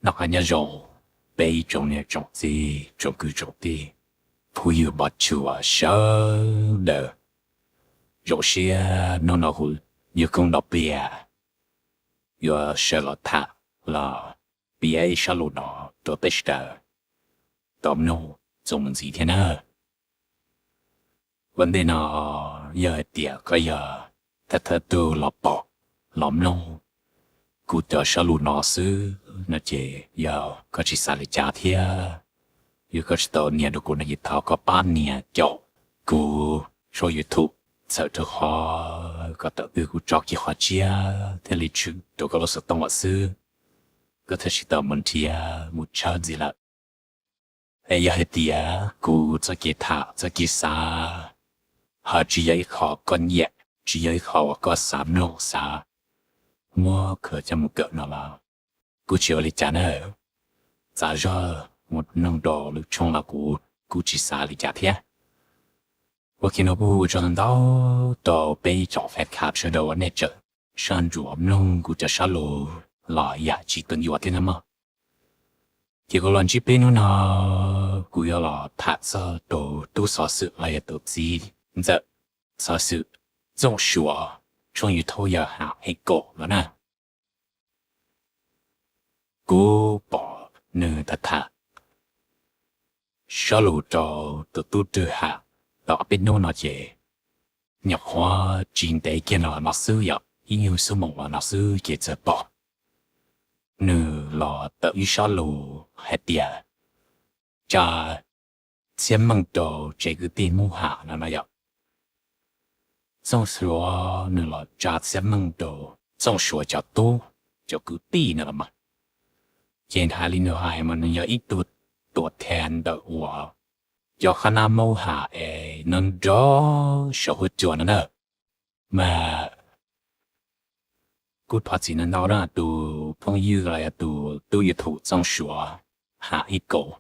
Noj qab nyob zoo peb ib tsoom niam tsoom txiv tsoom kwv tsoom tij, phooj ywg npog tshua sawv daws. Zoo siab hnub no kuv yawg koob Nto Piam yuav sawv los tham los piav ib zaj lus no rau peb sawv daws tau mloog txuas mus ntxiv thiab nawb. Ua ntej no yog hais tias koj yog thawj thawj tug los pom los mloog kuv cov zaj lus no xwb no ces yog koj tsis xav li cas thiab, yog koj tsis tau nias rau kuv no ces thov koj pab nias caum kuv tshooj YouTube, txhawm rau qhov kom thaum twg kuv tso kiag qhov tshiab thiaj li tshwm rau koj lub xov tooj los xwb, koj thiaj tsis tau mus nrhiav mus tshawb ntxiv lawm. Es yog hais tias kuv txoj kev tham txoj kev xav ho tsis yog ib qho koj nyiam, tsis yog ib qho uas koj xav mloog xav muab khaws coj mus kawm no los kuj tsis ua li cas na. Txav zog mus mloog rau lwm tshooj los kuv kuj tsis xav li cas thiab. Ua ke no kuj ua tsaug ntau ntau rau peb ib tsoom fan club sawv daws uas nej tseem soj ntsuam mloog kuv cov zaj lus los yam tsis tu ncua thiab nawb mog. Ces kuv los ntsib peb hnub no kuv yuav los tham txog tus tub xov xwm los yog tus txiv ntxawm xov xwm Txooj Suav, tshooj YouTube yog Ham Ej Kaum no na. Kuv pom nws tham tham zaj lus rau tus tub Rwg Ham tau ob peb hnub no ces nyuam qhuav tsis ntev kiag no no xwb yom, ib nyuag xuab moos los no xwb ces txawm pom nws los tawm ib zaj lus hais tias tsa txhiab meej rau tsev kwv tij Hmoob Ham no no yom. Txooj Suav nws los tsa txhiab meej rau Txooj Suav cov tub, cov kwv tij no los mas, ces hais li nws hais mas nws yog ib tug tuam thas ntawm uas cov qhab nab Hmoob Ham es nws nrog saum huab cua no na. Mas kuj thov txim ntau ntau na tus phooj ywg los yog tus tub YouTube Txooj Suav Ham Ej Kaum.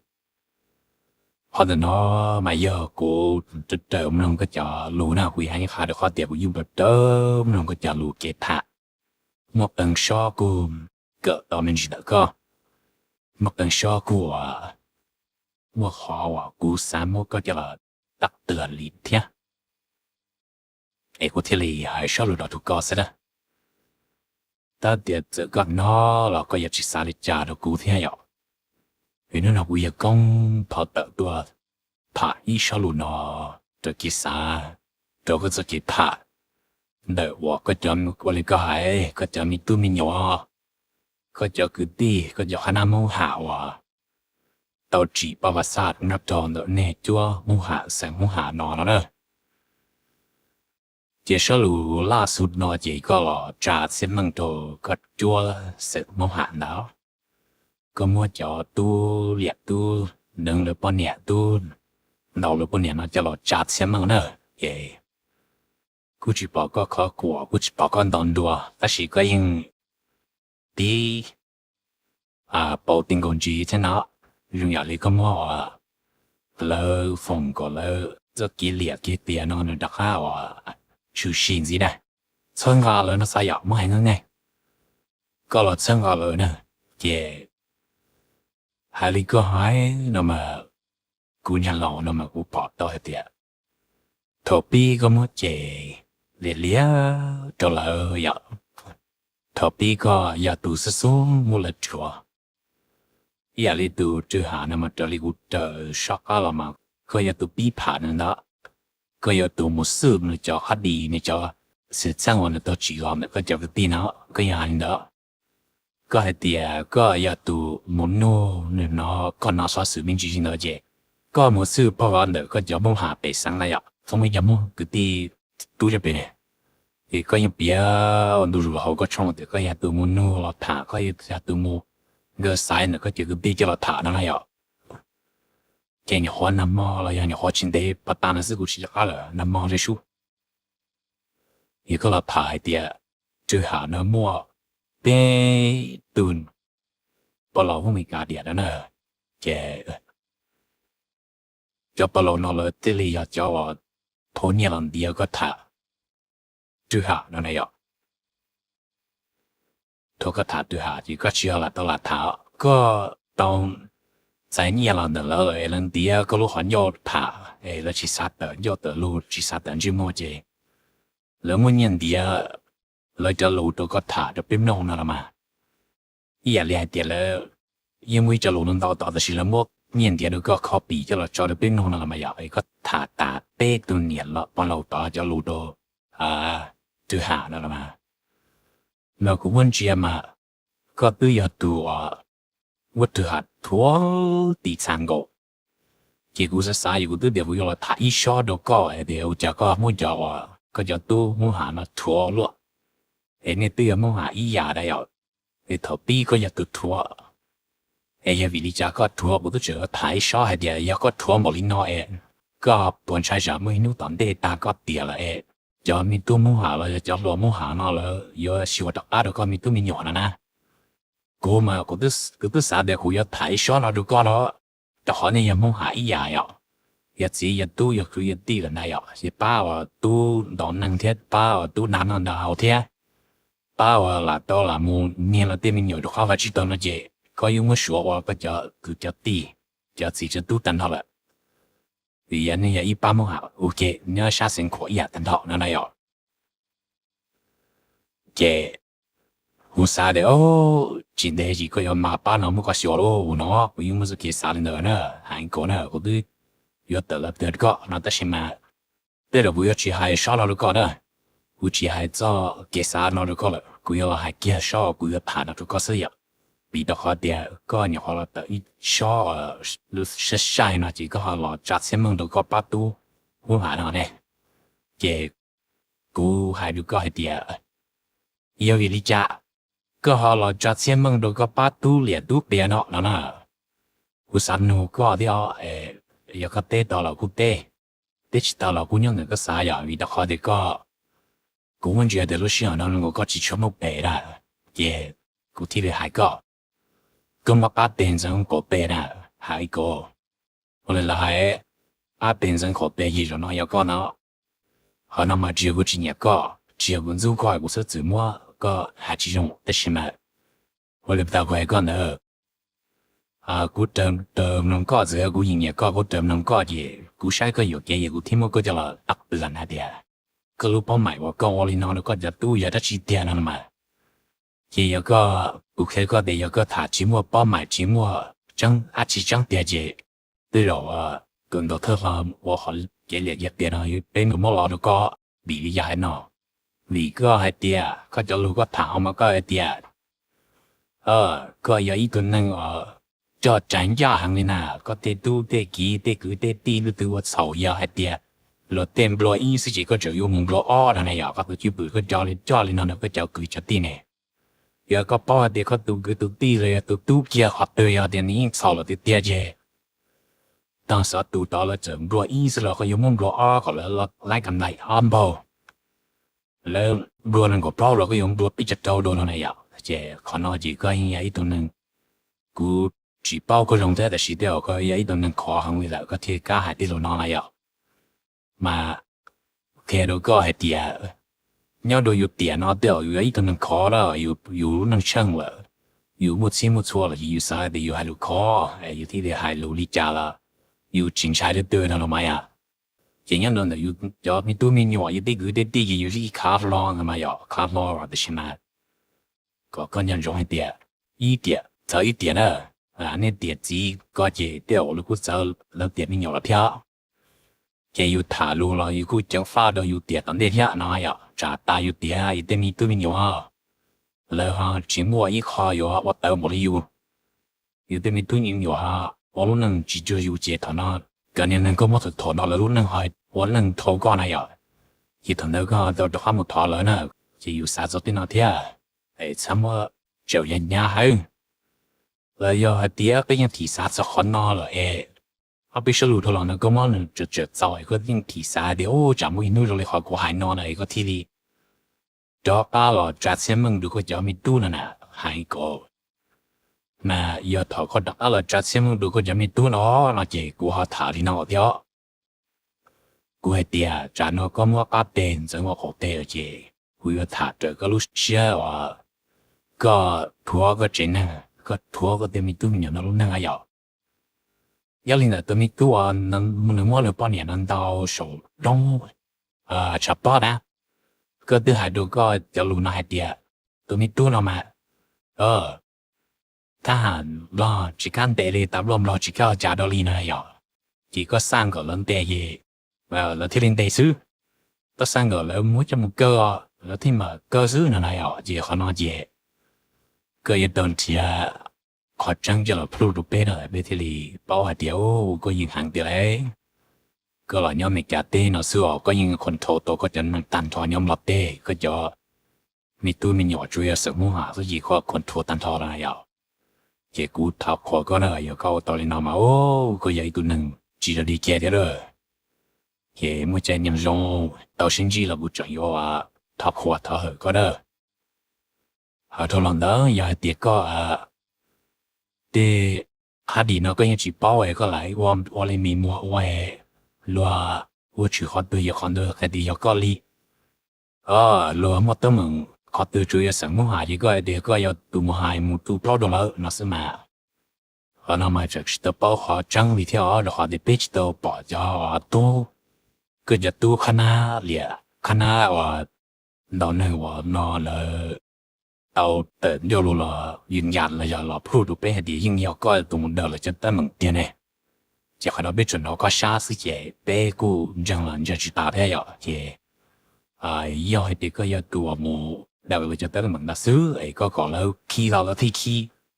Qhov ntawm no mas yog kuv raws raws mloog koj cov lus na, kuv yeej hais rau qhov tias kuv yeej raws raws mloog koj cov lus kev tham. Muaj qee sob kuj kawm tau me ntsis ntawm koj, muaj qee sob kuj uas muaj qhov uas kuv xav muab koj coj los teb tuaj li thiab. Es kuv thiaj li hais zaj lus no rau koj xwb na. Tab tias txawm koj hnov los koj yuav tsis xav li cas rau kuv thiab yom. Vim hnub no kuv yawg koob thov tawm tuaj tham ib zaj lus no rau kev xav, rau koj txoj kev tham ntawm uas koj cov, ua li koj hais, koj cov me tub me nyuam, koj cov kwv tij, koj cov qhab nab Hmoob Ham uas tau tsim paj vas xaj nyob rau ntawm nej cuab Hmoob Ham xeem Hmoob Ham no no na. Ces zaj lus laj xus no ces koj los tsa txhiab meej rau koj cuab xeem Hmoob Ham ntawd. Koj muab cov tub liam tub neev lawv poj niam, tub ntaus lawv poj niam no coj los tsa txhiab meej na. Ces kuj tsis pom koj khov khuam, kuj tsis pom koj ntaus nruas, tab sis koj yeej tib paus ti nkaus ntsis thiab no, zoo yam li koj muab uas lawv foom kom lawv txoj kev liam kev tiam no nws rov qab uas tshwm sim ntxiv na. Txhawb nqa lawv no xav yom, muab hais no ne, koj los txhawb nqa lawv na. Ces hais li koj hais no mas, kuv nyob laus no mas kuv pom tau hais tias thaum pib koj muab cem liam liam rau lawv yom, thaum pib koj yog tus xub xub muab lawv rhuav, ib yam li tus Rwg Ham no mas raws li kuv raws sob qab los mas koj yog tus pib pham nws ntawd, koj yog tus mus xwb nws cov qab dis, nws cov xwm txheej uas nws tau tsim los ntawm koj cov kwv tij no, koj yog hais li ntawd. Koj hais tias koj yog tus mus nug nws hnov, koj hnov xov xwm me ntsis ntawd ces koj mus xwb pog ntawm koj cov Hmoob Ham pem xeev na yom, txhob muaj ib co Hmoob kwv tij tub cov pem ne. Ces koj yeej piav ua ntu zus hauv koj tshooj tias koj yog tus mus nug los tham, koj yog tus mus nkag xaiv ntawm koj cov kwv tij coj los tham no na yom. Ces nyuam qhuav nag hmo los yog nyuam qhuav tsis ntev pas tas no xwb, kuv tsis nco qab lawm, nag hmo ze sub, es koj los tham hais tias Rwg Ham no muaj peb tug pog laus Hmoob Mes Kas diam no na. Ces cov pog laus no lawv thiaj li yog cov uas thauj nyiaj los ntiav koj tham Rwg Ham no na yom. Thauj koj tham Rwg Ham ces koj tsis yog lam tau lam tham, koj tau txais nyiaj los ntawm lawv lawm es lawv ntiav koj lub qhov ncauj tham es lawv tsis xav tawm ncauj tawm lus tsis xav tawm ntsej muag ces lawv muab nyiaj ntiav lawv cov lus rau koj tham rau peb mloog no los mas. Ib yam li hais tias lawv yeej muaj ib co lus ntau ntau tos tab sis lawv muab nyiaj ntiav rau koj copy coj los tso rau peb mloog no los mas yom, es koj tham tas peb tus niam los pog laus tod cov lus rau Twg Ham no los mas. Mas kuv muab ntsia mas koj twb yog tus uas muab Twg Ham thuav tis txha nkaus. Ces kuv xav xav es kuv twb tias kuv yuav los tham ib sob rau koj hais tias ua cas koj muab cov uas koj cov tub Hmoob Ham no thuav luaj, es nej twb yog Hmoob Ham ib yam na yom, es thaum pib koj yog tus thuav, es yog vim li cas koj thuav? Kuv twb tseem tham ib sob hais tias yog koj thuav npaum li no es koj puas ntshai tsam muaj ib hnub tom ntej tag koj tiam lawm es cov me tub Hmoob Ham los yog cov hluas Hmoob Ham no lawv yuav xyuas rov qab rau koj me tub me nyuam no na. Kuv mas kuv twb xav tias kuv yuav tham ib sob no rau koj no, rau qhov nej yog Hmoob Ham ib yam yom, yog txiv yog tub yog kwv yog tij lawm ntag yom, ces pab uas tub ntaus neeg thiab pab uas tub dag noj dag haus thiab pab uas lam tau lam mus niag los tej me nyuam rau qhov vaj tsib taug no ces koj yeej muab suav ua koj cov kwv cov tij, cov txiv cov tub tag nrho lawm. Vim yog nej yog ib pab Hmoob Ham ua ke nyob sab xeev khuam ib yam tag nrho no na yom. Ces kuv xav tias tsis ntev tsis koj yuav mas pab no muab koj xyuas lawm no, kuv yeej muaj txoj kev xav li ntawd na, hais kom na kuv twb yuav tawm los twg rau koj no tab sis mas tej zaum kuv yuav tsis hais sob no rau koj na. Kuv tsis hais txoj kev xav no rau koj lawm, kuv yuav los hais kiag sob kuv yuav tham no rau koj xwb yom. Vim rau qhov tias koj nyuam qhuav los tawm ib sob sab sai no ces koj ho los tsa txhiab meej rau koj pab tub Hmoob Ham no ne. Ces kuv hais rau koj hais tias yog vim li cas koj ho los tsa txhiab meej rau koj pab tub liam tub qias no no na. Kuv xav nug koj thiab, yog koj teb tau los kuj teb, teb tsis tau los kuj nyob ntawm koj xav yom, vim rau qhov tias koj, kuv muab ntsia tias lub sij hawm no koj tsis tshua muaj pes na, ces kuv thiaj li hais koj. Koj muab qab teg ntxeev qaum teg na, hais kom ua li lawv hais, qab teg ntxeev qaum teg ces zaum no yog koj no. Qhov no mas tsis yog kuv tsis nyiam koj, tsis yog kuv ntxub koj kuv xub txwm muab koj hais tsis zoo tab sis mas ua li tau kuv hais koj ntawd. Kuv raws mloog koj, txawm yog kuv yeej nyiam koj, kuv raws mloog koj ces kuv saib koj yuam kev ces kuv thiaj muab koj coj los tawm plaws hais tias koj lub paub maim uas koj ua li no rau koj cov tub yog dab tsi tiag no mas. Ces yog koj, kuv qhia koj tias yog koj tham tsis muaj paub maim tsis muaj tseeb dab tsi tseeb tiag ces tej zaum kawm ntaus thawj hlo ua qhov kev liam kev qias no peb mus muab los rau koj. Vim li yog hais no, vim koj hais tias koj cov lus koj tham ho mas koj hais tias koj yog ib tug neeg coj tsav ncaj heev li na, koj tej tub tej kiv tej kwv tej tij leej twg ua txhaum yog hais tias luag tej nplua ib xwb ces koj tseem yuav mus nplua ob no na yom, koj tus cwj pwm koj coj li coj li no ntawm koj cov kwv cov tij ne. Yog koj paub hais tias koj tus kwv tus tij los yog tus tub kiag qhov twg yog tias nws yeej txhaum lawm tiag tiag ces tag xov tus tod lawv txawm nplua ib xwb los koj yuav muab nplua ob kom lawv laib kam nais ob npaug. Lawv nplua nees nkaum plaub los koj yuav nplua peb caug rau dua no na yom. Ces qhov no ces koj yeej yog ib tug neeg, kuv tsis paub koj zoo thiab tab sis tej zaum koj yog ib tug neeg khov heev li lawm koj thiaj kam hais tej lus no na yom. Mas qhia rau koj hais tias nyob rau yus tiam no tej zaum yus yog ib tug neeg khov lawm, yus lub neej tsheej lawm, yus muaj txhij muaj txhua lawm ces yus xav tias yus hais lus khov, yus thiaj li hais lus li cas los yus tsis ntshai leej twg no los mas yom. Ces nyob rau ntawm yus cov me tub me nyuam yus tej kwv tej tij ces yus yeej khav hlo mas yom, khav hlo los tiam sis mas kom koj nco ntsoov hais tias ib tiam txawv ib tiam na, nej tiam txiv ko ces tej zaum lawv kuj txawv lawv tiam me nyuam los thiab. Ces yus tham lus los yus kuj ceev faj rau yus tiam tom ntej thiab no yom, tsam tas yus tiam yus tej me tub me nyuam lawv ho tsis muaj ib qho yuav ua tawv npaum li yus. Yus tej me tub me nyuam ua lub neej tsis cuag yus ces thaum no cov niag neeg koj muab thaum thaum no lawv lub neej ho ua neej dhau koj na yom. Ces thaum ntawd koj tau rov qab mus thov lawv na. Ces yus xav txog tej no thiab, txhob muab tsaum yog hnyav hawb. Los yog hais tias koj yeej thim xav txog qhov no lawm es ob peb suab lus dhau los no koj muab nws tsaws tsaws txaus es koj yeej thim xav tias ub tsam muaj ib hnub zoo li qhov kuv hais no na es koj thiaj li rov qab los tsa txhiab meej rau koj cov me tub no na, hais kom. Mas yog thaum koj rov qab los tsa txhiab meej rau koj cov me tub no no ces kuv ho tham li no thiab. Kuv hais tias tsam no koj muab qab teg ntxeev ua qaum teg lawm ces kuv yuav tham raws koj lub siab uas koj thuav koj tsev neeg koj rhuav koj tej me tub me nyuam no lub neej yom. Yog li ntawd tus me tub uas nws muab nws poj niam no ntaus saum roob tshav pob na, koj twb hais rau koj cov lus no hais tias tus me tub no mas thab ham Nplog tsis kam ntes li, tas luaj Nplog tsis kam ua cas rau li no yom. Ces koj xaj kom lawv ntes ces lawv thiaj li ntes xwb. Koj xaj kom lawv muab coj mus kaw, lawv thiaj mam kaw xwb no na yom. Ces qhov no ces koj yuav tau nrhiav qhov tseeb coj los plhuj rau peb no peb thiaj li paub hais tias koj yeej heev tiag lauj. Koj los nyob Meskas teb no xwb os koj yeej control tau koj cov neeg tag nrho nyob Nplog teb, koj cov me tub me nyuam tsuas yog xeem Hmoob Ham xwb ces koj control tag nrho no yom. Ces kuv thov qhuas koj na, yog koj ua tau li no mas koj yog ib tug neeg tsis yog li kiag thiab lawm. Ces muaj caij nyoog zoo tau sib ntsib los kuv tseem yuav thov qhuas thov hawm koj na. Ho dhau los ntawd yog hais tias koj tej hab dim no koj yeej tsis paub es koj lam ua li me muag ua luag ua tshwm qhov twg yog qhov ntawd hais tias yog koj li. Luag muaj teeb meem qhov twg tsuas yog xeem Hmoob Ham ces koj hais tias koj yog tus mus hais mus tu plaub rau lawv no xwb mas. Qhov no mas tseem tsis tau paub qhov tseeb li thiab os, rau qhov tias peb tsis tau pom cov tub, koj cov tub qhab nab liam qhab nab uas ntaus neeg uas no lawv tau tawm ncauj lus los yws nyas los yog los plhuj rau peb hais tias yeej yog koj tus mus daws lawv cov teeb meem tiag ne. Ces qhov no peb tsuas hnov koj sab xwb ces peb kuj ntseeg los ntseeg tsis tas thiab yom. Ces yog hais tias koj yog tus uas mus daws lawv cov teeb meem ntawd xwb es koj kom lawv khi los lawv thiaj khi,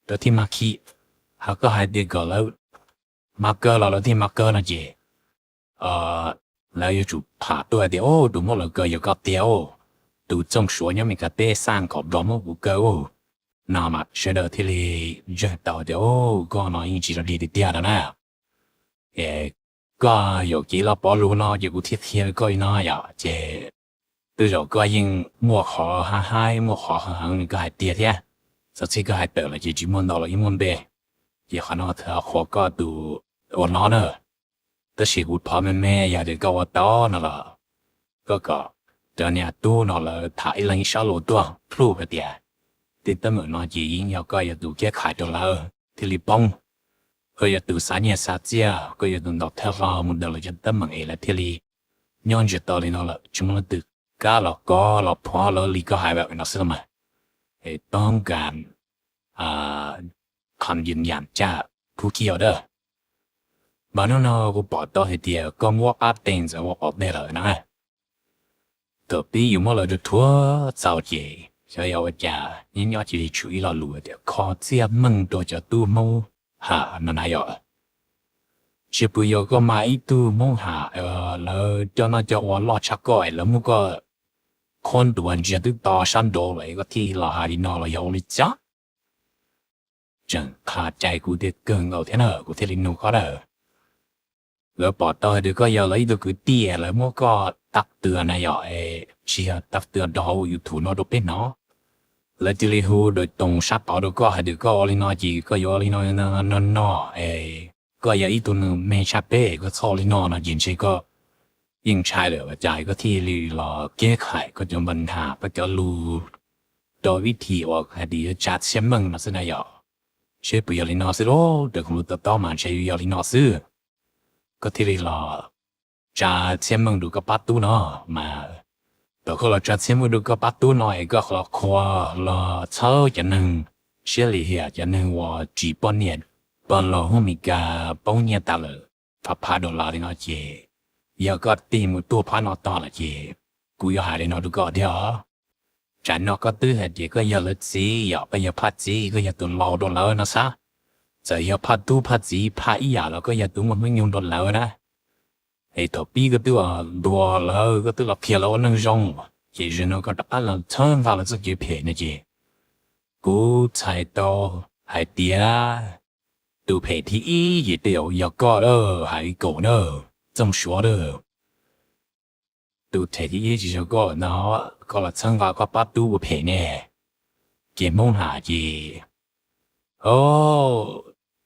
lawv thiaj mag khi, ho koj hais tias kom lawv mag kawg los lawv thiaj mag kawg no ces lawv yuav tsum tham tuaj hais tias tus muab lawv kaw yog koj tiag, tus txooj suav nyob Meskas teb xaj kom Nplog muab kuv kaw no mas sawv daws thiaj li ntseeg tau tias koj no yeej tsis yog li tiag tiag no na. Es koj yuam kev los pov lus no ces kuv thiaj qhia koj li no yom. Ces tej zaum koj yeej muaj qhov haib haib muaj qhov heev heev li koj hais tiag thiab, txog txij koj hais tawm los ces tsis muaj ntau los yeej muaj npe. Ces qhov no thov qhuas koj tus ua no na. Tab sis kuv thov me me yog tias koj ua tau no los koj kom cov niam tub no lawv tham ib leeg ib sab lus tuaj plhuj hais tias tej teeb meem no ces yeej yog koj yog tus kiab khais rau lawv thiaj li poob. Koj yog tus xa nyiaj xa txiaj, koj yog tus ntaus thawj hlo mus daws lawv cov teeb meem es lawv thiaj li nyob ntsiag to li no lawm, tsis muaj leej twg kam los kov los phuav lawv li koj hais no xwb los mas. Es toob kas qhov yws nyas caj phub kib os dawb. Mas hnub no kuv pom tau hais tias koj muab qab teg ntxeev ua qhov teg lawm na. Thaum pib yus muab lawv rhuav txaus ces xyov yog ua cas nyob nyob cia li tshuav ib lo lus tias kho txiaj meej rau cov tub Hmoob Ham no na yom. Tsis puas yog koj mas ib tug Hmoob Ham lawv coj noj coj ua loj tshaj koj es lawv muab koj khuab ntuas ntsiag twb to sab nraud lawm es koj thiaj los hais li no los yog ua li cas? Tseem qhia cai kuv tiag kawg nkaus thiab na, kuv thiaj li nug koj na. Lawv pom tau hais tias koj yog lawv ib tug kwv tij, lawv muab koj tag tw na yom, es tsis yog tag tw rau hauv YouTube no rau peb hnov. Lawv cia li hu daim toos sab tod rau koj hais tias koj ua li no ces koj yuav ua li no no no, es koj yog ib tug neeg me tshaj peb, koj txhob ua li no no ces ntshe koj yeej ntshai lawm, cas koj thiaj li los keb khais koj cov npa nhas, koj cov lus rau vib thim uas hais tias yuav tsa txhiaj meej no xwb na yom. Seb puas yog li no xwb lauj, raws kuv lus to taub mas ntshe yuav yog li no xwb. Koj thiaj li los tsa txhiaj meej rau koj pab tub no, mas thaum koj los tsa txhiaj meej rau koj pab tub no es koj los qhuas los txhawb cov neeg siab lim hiam, cov neeg uas tsim poj niam pog laus Hmoob Mes Kas poob nyiaj tas lawm, phav phav dollar li no ces yog koj tig mus tuaj phab no tog lawm ces kuv yuav hais li no rau koj thiab os. Tsam no koj twb hais tias koj yog lawv txiv, yog koj yog phaj txiv, koj yog tus laus rau lawv no xwb. Txawm yog phaj tub phaj txiv phaj ib yam los koj yog tus muaj hnub nyoog rau lawv na. Es thaum pib koj twb ntuas lawv, koj twb los qhia lawv ua neej zoo, ces zaum no koj rov qab los txhawb nqa lawv txoj kev phem no ces kuv txhais tau hais tias tus phem thib ib ces tej zaum yog koj lawm, hais li kaum na, Txooj Suav lawm. Tus phem thib ib tsis yog koj no, koj los txhawb nqa koj pab tub ua phem ne. Ces Hmoob Ham ces, o,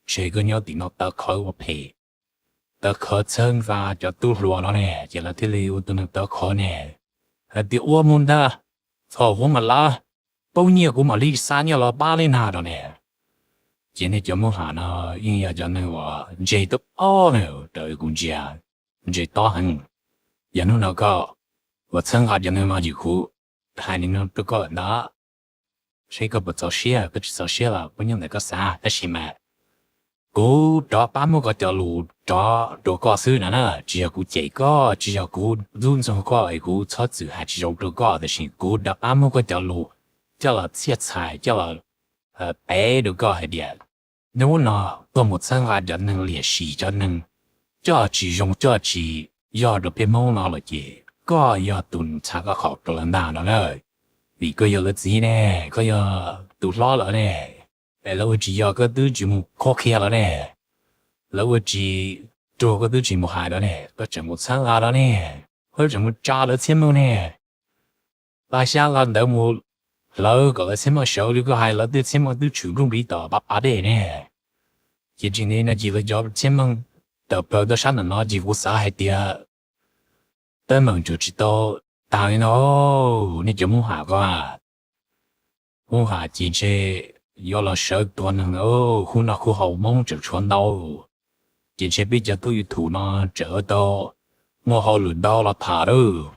ntshe koj nyob tim no taw qhawv ua phem, taw qhawv txhawb nqa cov tub hluas no ne, ces lawv thiaj li ua tus neeg taw qhawv ne. Hais tias ua mus ntag, txhom huv mam lav, poob nyiaj kuv mam li xa nyiaj los pab li nag no ne. Ces nej cov Hmoob Ham no yeej yog cov neeg uas ntse tob tob na, raws kuv ntsia, ntse tob heev. Yog hnub no koj uas txhawb nqa cov neeg no ces kuv hais li no rau koj lawm ntag, seb koj puas txaus siab, koj tsis txaus siab los koj nyob ntawm koj xav, tab sis mas kuv rov pab muab koj cov lus rov rau koj xwb no na. Tsis yog kuv cem koj, tsis yog kuv ntxub ntxaug koj es kuv txhob txwm hais tsis zoo rau koj, tab sis kuv rov qab muab koj cov lus coj los txhiaj txhais, coj los tev rau koj hais tias hnub no koj mus txhawb nqa cov neeg liam sim, cov neeg coj tsis zoo, coj tsis yog rau peb Hmoob no lawm ces koj yog tus ntxhab koj qhaum rau lawv ntag no na. Vim koj yog lawv txiv ne, koj yog tus hlob lawm ne, es lawv ua tsis yog koj twb tsis mus qhuab qhia lawv ne, lawv ua tsis raug koj twb tsis mus hais lawv ne, koj tseem mus txhawb nqa lawv ne, koj tseem mus tsa lawv txhiab meej ne, nqa xyab nqa ntawv mus hlawv kom lawv txhiab meej sawv li koj hais, lawv tej txhiab meej twb tshwm nplooj npiv tom pab pab dej ne. Ces tsis ntev no ces lawv cov txhiab meej tawm plaws tuaj sab ntawm no ces kuv xav hais tias teeb meem tsuas tsis tau tag li no. Nej cov Hmoob Ham ko, Hmoob Ham ces ntshe yuav los sawv tua neeg, khub noj khub haus Hmoob tseem tshuav ntau, ces ntshe peb cov tub YouTube no tseem tau muaj hauj lwm ntau los tham lawm.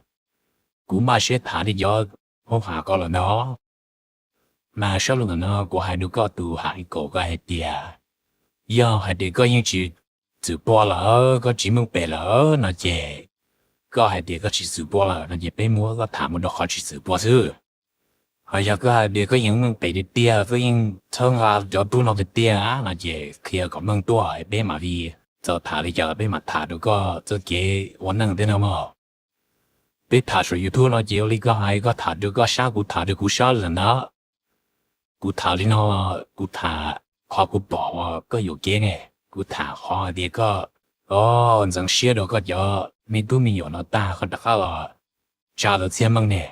Kuv maj siab tham nej cov Hmoob Ham ko lawm ntag. Mas sab lus ntawm no kuv hais rau koj tus Ham Lis Kaum ko hais tias, yog hais tias koj yeej tsis txwm pua lawm, koj tsis meej pem lawm no ces, koj hais tias koj tsis txwm pua lawm no ces peb muab koj tham mus rau qhov tsis txwm pua xwb. Ho yog koj hais tias koj yeej meej pem tiag tiag, koj yeej txhawb nqa cov tub no tiag tiag no ces qhia kom meej tuaj, peb mam li txaus tham li cas los peb mam tham rau koj txoj kev ua neej thiab no mog. Peb tham saum YouTube no ces ua li koj hais, koj tham rau koj sab, kuv tham rau kuv sab lawm ntag. Kuv tham li no, kuv tham qhov kuv pom uas koj yuam kev ne, kuv tham qhov hais tias koj ntxeev siab rau koj cov me tub me nyuam no tag koj rov qab los tsa lawv txhiab meej ne.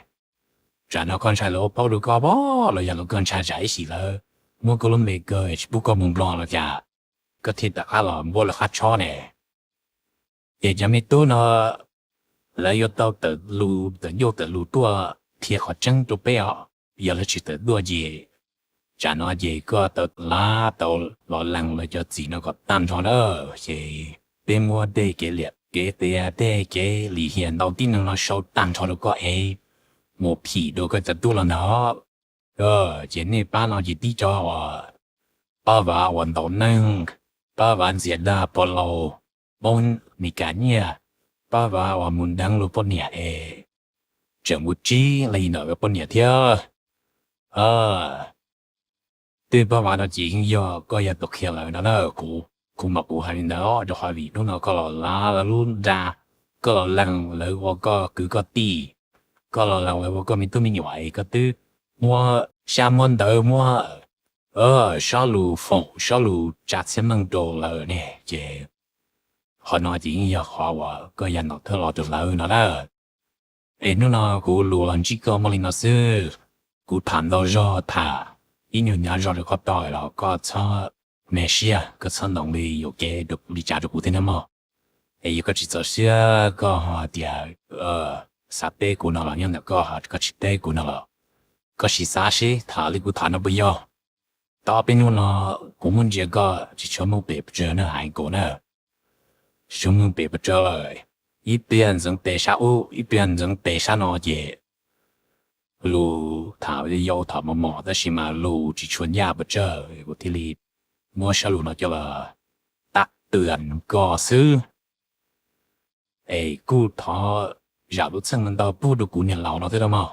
Tsam no koj ntshai lawv ua plaub rau koj pom los yog lawv koj ntshai tsam ib sim lawv muab koj lub npe kaw tsis pub koj mus Nplog los cas, koj thiaj rov qab los npuab lawv qab tshob ne. Ces cov me tub no lawv yuav tau tawm lus tawm ncauj tawm lus tuaj qhia qhov tseeb rau peb os. Yog lawv tsis tawm tuaj ces tsam no ces koj tau lav tau los lees lawv cov txim no kom tag nrho na. Ces peb muab tej kev liam kev qias tej kev lim hiam ntau tib neeg no sau tag nrho rau koj es mus phim rau koj cov tub los ntag. Ces nej pab no ces tib co uas pab vav uas ntaus neeg, pab vav ntxias dag pog laus, Hmoob Mes Kas nyiaj, pab vav uas mus deev luag poj niam es tseem mus tsib leeg ntawm poj niam thiab. Tej pab vav no ces yeej yog koj yog tus qhia lawv no na. Kuv, kuv mas kuv hais li ntawd rau qhov vim hnub no koj los lav lawv lub nra, koj los lees lawv ua koj kwv koj tij, koj los lees lawv ua koj me tub me nyuam es koj twb muab xyab muab ntawv muab sob lus foom sob lus tsa txhiab meej rau lawv ne. Ces qhov no ces yeej yog qhov uas koj yog ntaus thawj los rau lawv no na. Es hnub no kuv lus los ntsib koj muaj li no xwb. Kuv tham ntau zog tham ib nyuag hnyav zog rau koj tau los koj txhob me siab, koj txhob ntaus li yuam kev li cas rau kuv thiab nawb mog. Es yog koj tsis txaus siab koj ho tias xav teb kuv no los nyob ntawm koj, ho koj tsis teb kuv no los koj sim xav seb tham li kuv tham no puas yog. Tab peb hnub no kuv muab ntsia koj tsis tshua meej pem pes tsawg na, hais kuv na, tsis tshua meej pem pes tsawg lawm. Ib pliag ntxeev tes sab ub, ib pliag ntxeev tes sab no ces lus tham yau tham mos mos tab sis mas lus tsis tshua ncaj pes tsawg, kuv thiaj li muab sab lus no coj los tab twam koj xwb. Es kuj thov zam lub txim ntau pub rau kuv niam laus no thiab mog,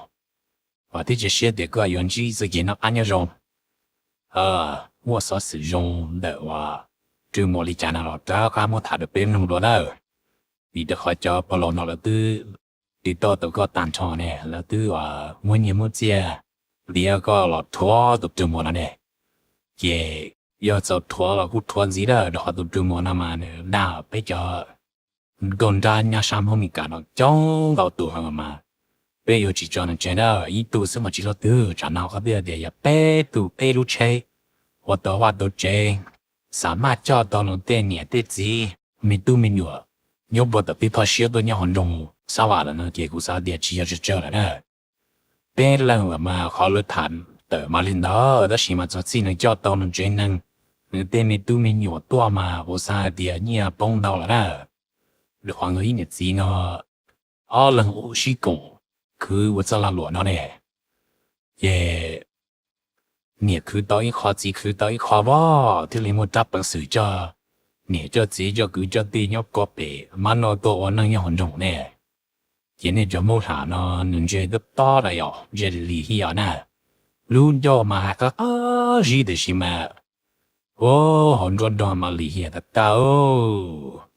vam thiab cia siab tias koj yuav ntsib txoj kev noj qab nyob zoo, muaj xov xwm zoo ntawm uas Rwg Muas li cas no los rov qab muab tham rau peb mloog dua nawb. Vim rau qhov cov pog laus no lawv twb tiv tauj tau koj tag nrho ne, lawv twb muab nyiaj muab txiaj ntiav koj los rhuav tus Rwg Muas no ne. Ces yog txaus rhuav los kuj rhuav ntxiv na, rau qhov tus Rwg Muas no mas nws dag peb cov nkauj nrab nyob sab Hmoob Mes Kas no coob ntau tus heev mas peb yuav tsis tso nws tseg na. Ib tug xwb mas tsis luaj twg, tsam no qhov twg tias yog peb tug peb lub tsheb ua tau vaj tau tsev, xam maj coj tau nws tej niam tej txiv, me tub me nyuam nyob puag tom peb phaj siab tuaj nyob hauv nroog Xab Vam lawm no ces kuv xav tias tsis yog tsawg tsawg lawm na. Peb leeg lawm mas qhov lawv tham tawm mas li ntawd, tab sis mas txog txij nws coj tau nws tsev neeg, nws tej me tub me nyuam tuaj mas kuv xav hais tias nyiaj poob ntau lawm na. Rau qhov nkawd ib niam txiv no ob leeg ua sib koom khwv ua txoj lag luam no ne, ces niam khwv tau ib qho txiv khwv tau ib qho vog thiaj li muaj rab peev xwm coj niam coj txiv coj kwv coj tij nyob ko pem mab noj tuaj ua neej nyob hauv nroog ne. Ces nej cov Hmoob Ham no nws ntse tob tob na yom, ntse lim hiam na. Lub ncauj mas hais qab qab zib tiam sis mas ua hauv nruab nrog mas lim hiam tag tag.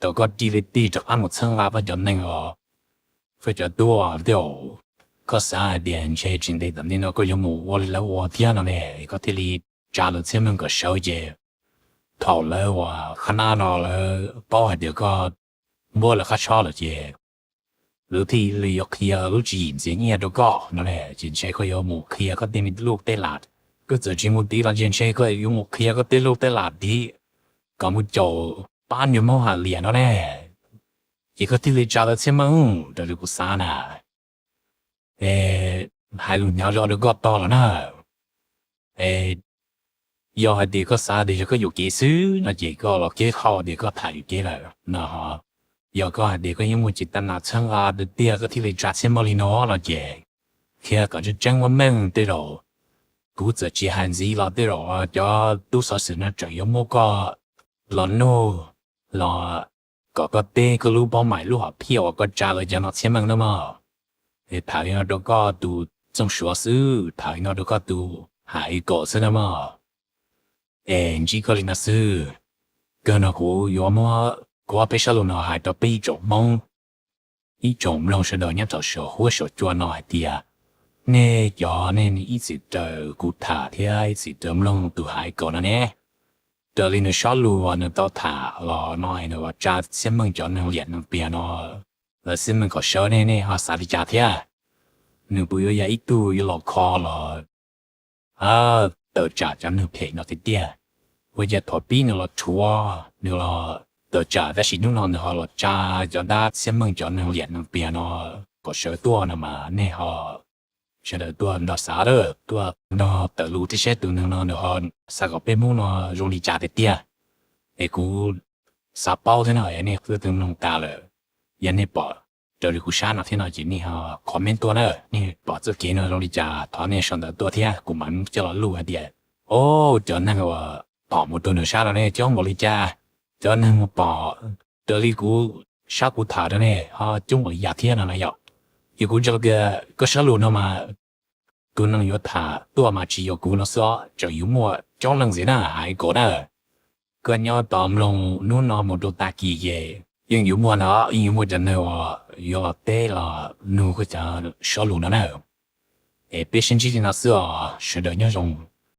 Tau koj tig li tig rov qab mus txhawb nqa koj cov neeg os, koj cov tub tej zaum koj xav hais tias ntshe tsis ntev tom ntej no koj yuav mus ua li lawv ua thiab no ne, koj thiaj li tsa lawv txhiab meej kom sawv ces thaum lawv ua qhab nab no lawv paub hais tias koj muab lawv qab tshob lawm ces lawv thiaj li yuav qhia lub tswv yim ntxias nyiaj rau koj no ne. Ces ntshe koj yuav mus qhia koj tej me luj tej lam, koj txawm tsis mus tiv los ntshe ntshe koj yuav mus qhia koj tej luj tej lam tiv kom mus caum pab niag Hmoob Ham Liam no ne. Ces koj thiaj li tsa lawv txhiab meej raws li kuv xav na. Es hais lus hnyav zog rau koj tog lawm na. Es yog hais tias koj xav tias yog koj yuam kev xwb no ces koj los keb hau tias koj tham yuam kev lawm no ho. Yog koj hais tias koj yeej muaj cev tab nas txhawb nqa tiag tiag koj thiaj li tsa txhiab meej li no no ces qhia kom tseeb tseeb muaj meej tej zaum kuv txawm tsis hais ntxiv los tej zaum cov tub xov xwm no tseem yuav muab koj los nug los kom koj teb koj lub paub mais lub hom phiaj uas koj tsa lawv cov no txhiab meej na mog. Es tham li no rau koj tus Txooj Suav xwb, tham li no rau koj tus Ham Ib Kaum xwb na mog. Es ntsib koj li no xwb, kawg no kuv yuav muab kuv ob peb sab lus no hais rau peb ib tsoom Hmoob, ib tsoom mloog sawv daws nyob rau saum huab saum cua no hais tias nej cov nej ib txwm raws kuv tham thiab ib txwm raws mloog tus Ham Ib Kaum no ne, raws li nws sab lus uas nws tau tham los no es nws los tsa txhiab meej cov neeg liam neeg piam no, lawv txhiab meej kom sawv nej nej ho xav li cas thiab? Nws puas yuav yog ib tug yuav los kho los tawm tsam cov neeg phem no tiag tiag? Ua cas thaum pib nws los rhuav nws los tawm tsam tab sis hnub no nws ho los tsa cov dab txhiab meej cov neeg liam neeg piam no kom sawv tuaj no mas nej ho sawv daws tuaj nrog xav lawm, tuaj nrog tawm lus thiab saib tus neeg no nws ho xav kom peb Hmoob no zoo li cas tiag tiag. Es kuv xav paub thiab no, yog nej twb mloog tas lawm, yog nej pom raws li kuv sab no thiab no ces nej ho comment tuaj na, nej pom txoj kev no zoo li cas thov nej sau ntawv tuaj thiab kuv mam coj los luj hais tias, o, cov neeg uas pom mus rau nws sab no ne coob npaum li cas, cov neeg pom raws li kuv sab kuv tham rau ne ho coob npaum li cas thiab no na yom. Ces kuv ntseeg tias koj sab lus no mas tus neeg yuav tham tuaj mas tsis yog kuv no xwb os, tseem yuav muaj coob leej ntxiv na Ham Ib Kaum na. Koj nyob tos mloog hnub no mus rau tag kis ces yeej yuav muaj no, yeej yuav muaj cov neeg uas yuav los teb los nug koj cov sab lus no na. Es peb sib ntsib li no xwb os, sawv daws nyob zoo.